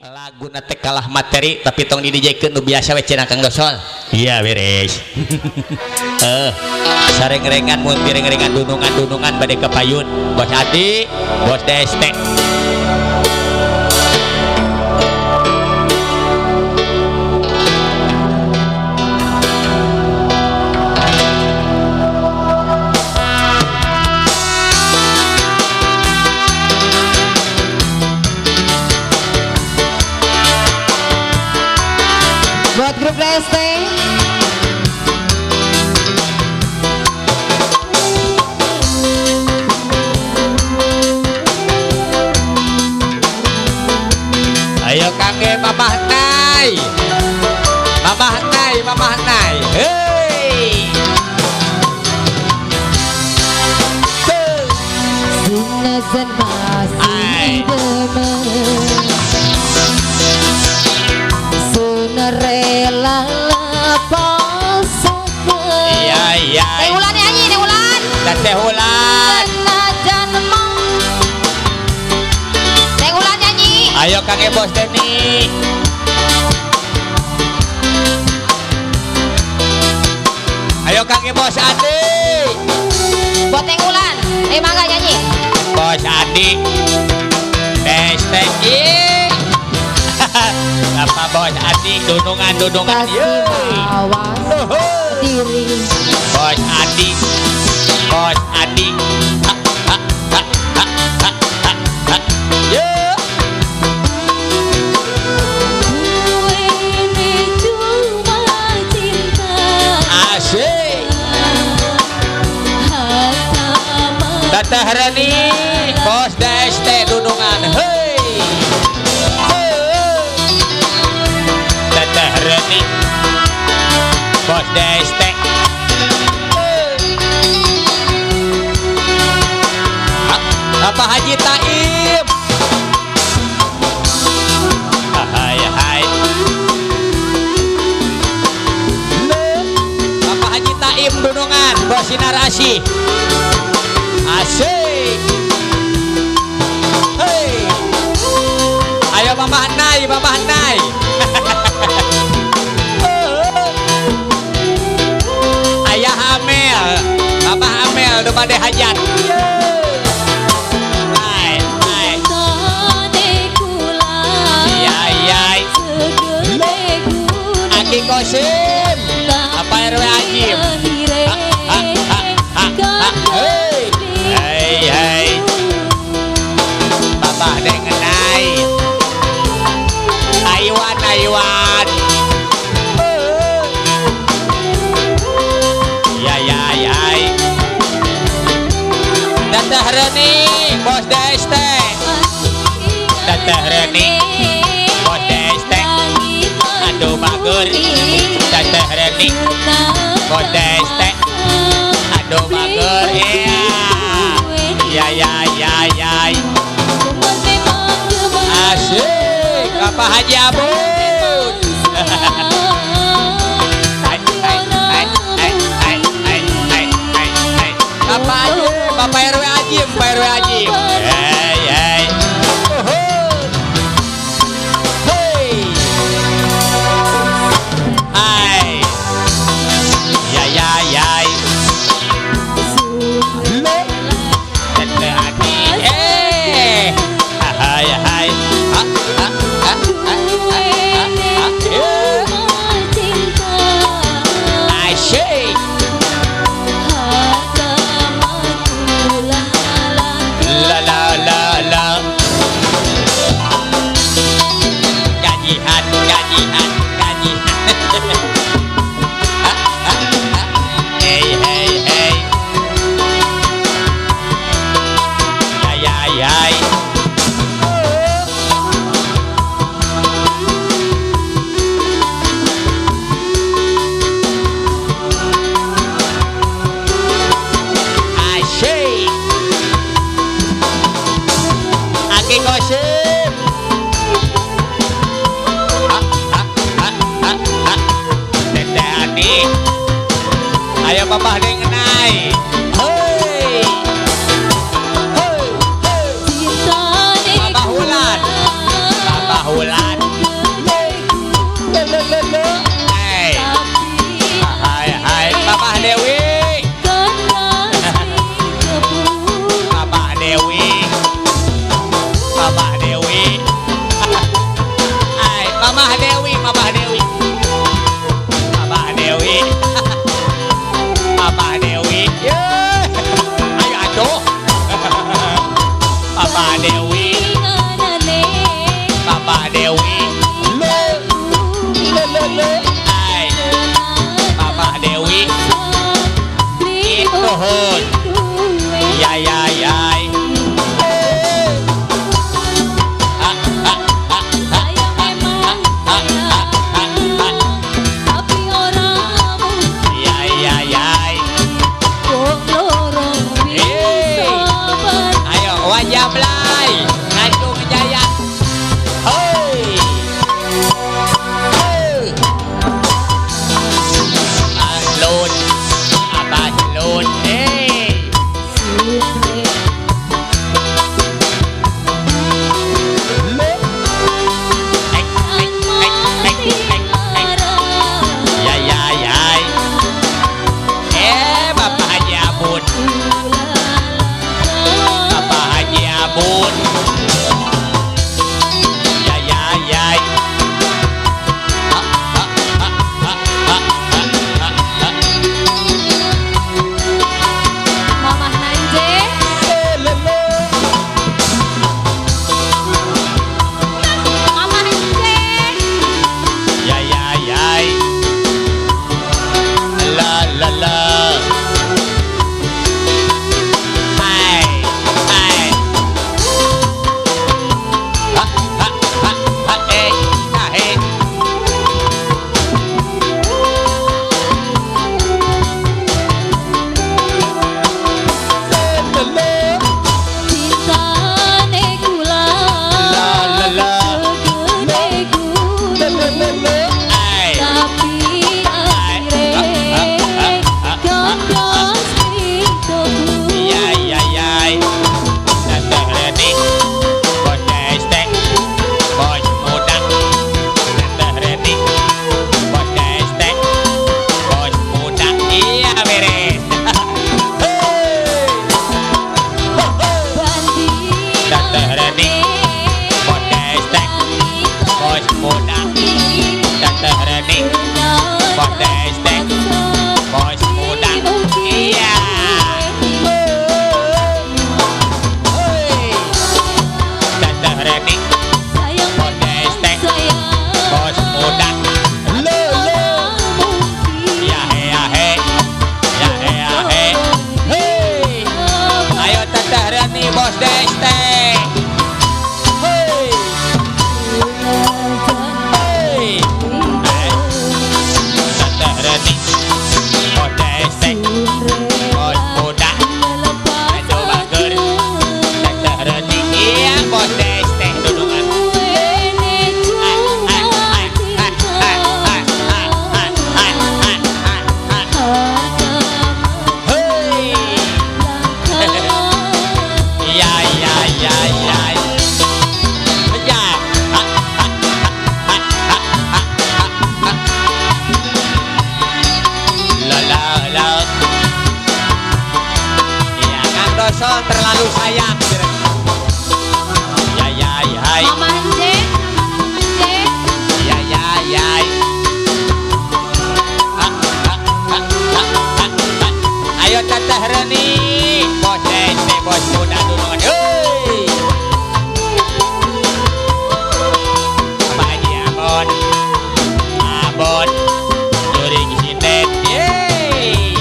Lagu teh kalah materi tapi tong di DJ-keun nu biasa we cenah Kang Dosol. Iya beres. Sareng-rengan mun tireng-rengan dunungan-dunungan bade ka payun. Bos Adi, Bos DST. Buat grup DST. Ayo kangge Mamah Nay. Mamah Nay, Mamah Nay. Hei. Sunazan masih demen. Rela pasakan. Iya iya. Teh Ulan nyanyi, Teh Ulan. Teh Ulan. Teh Ulan nyanyi. Ayo Kang Bos Deni. Ayo Kang Bos Adi. Buat Teh Ulan. Mangga nyanyi. Bos Adi. Tes teh. Apa Bos Adi dunungan-dunungan diri. Bos Adi, Bos Adi. Ha, ha, ha, ha, ha, ha, ha. Ye. Asik. Teteh Reni, Bos DST dunungan. Hei. Teteh Reni, Bos DST. Bapak Haji Taim. Hai hai. Bapak Haji Taim dunungan, Bos Sinar Asih. Asik. Hei. Ayo Mama Nay, Mama Nay. Ayah Amel, Mama Amel nu bade hajat. Hai, hai. Iya, iya. Aki Kosim, apa RW Ajim? Ha, ha, ha, ha, ha. Hei, hei, hei. Babah dengenai. Aiwan, Aiwan. Ya, ya, ya. Teteh Reni, Bos DST. Teteh Reni, Bos DST. Aduh bagus. Teteh Reni, Bos DST. Aduh bagus. Iya. Ya, ya, ya, ya. Asik. Bapak Haji Abud. Bapak Haji, Bapak RW Ajim, Pak RW Ajim. Hey, hey. Hey. Hai. Ya, ya, ya. Teteh Adi. Eh. Hai, hai. Ha, ha, ha, ha, ha, ha. Asyik. La la la la. Gajihan, gajihan, gajihan. Ha, ha, ha. Hey, hey, hey. Ya, ya, ya. Asyik. Aki Kosim. Ha, ha, ha, ha, ha. Teteh Ani. Ayo Bapak dengenai. Hei. Hei, hei. Bapak Hulan. Bapak Hulan. Mamah Dewi, Mamah Dewi, Mamah Dewi, Mamah Dewi. Ayo atuh. Mamah Dewi, Mamah Dewi. Le, le, le, le. Ay, Mamah Dewi. Nuhun. Ya, ya, ya. Terlalu sayang. Ya ya ya. Mama J. Ya ya ya. Ayo Teteh Reni, bos dese, bos muda dulu. Hei. Apa aja abon, abon, juring sinden. Yeay.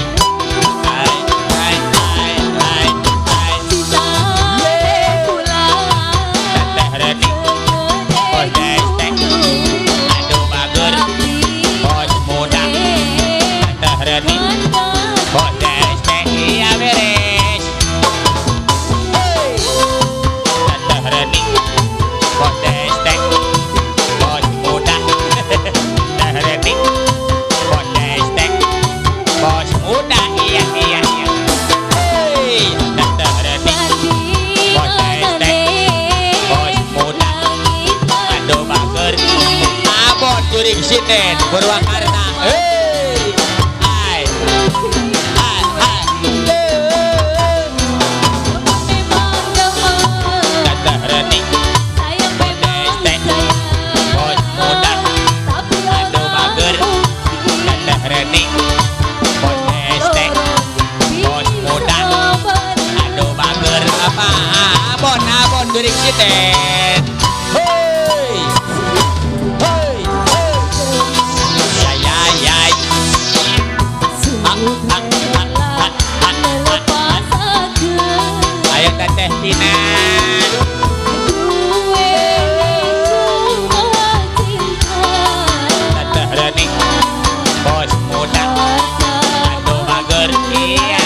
Hai hai hai hai hai. Teteh Reni, bos dese, aduh bager, bos muda. Teteh Reni, bos dese, iya beres. Hey. Teteh Reni, bos dese, bos muda. Teteh Reni, bos dese, bos muda, iya iya iya. Hey. Teteh Reni, bos dese, bos muda. Aduh bager, abon juring sinden Purwakarta. Hey. Hai. Hai hai. Teteh Reni, bos muda. Sinden. Hei. Hei, hei. Ya ya ya. Ha, ha, ha, ha, ha, ha, ha. Ayo Teteh Tina. Teteh Reni. Bos muda. Aduh bager iya.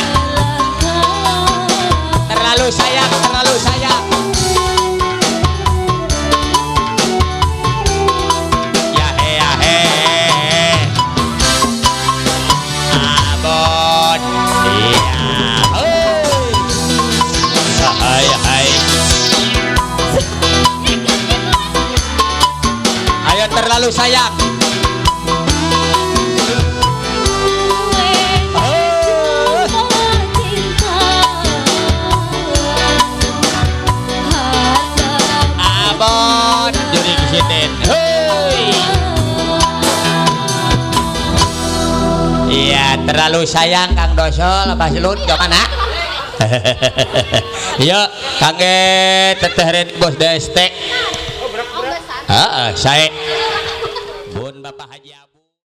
Terlalu sayang, terlalu sayang. Ya he ya he. Abon. Iya. Hei. Hai hai. Ayo terlalu sayang. Oh. Abon jurig sinden. Hei. Iya, terlalu sayang Kang Dosol, Abah Lut ke mana? Yuk, kangge Teteh Reni Bos DST. Heeh, sae. Bun Bapak Haji.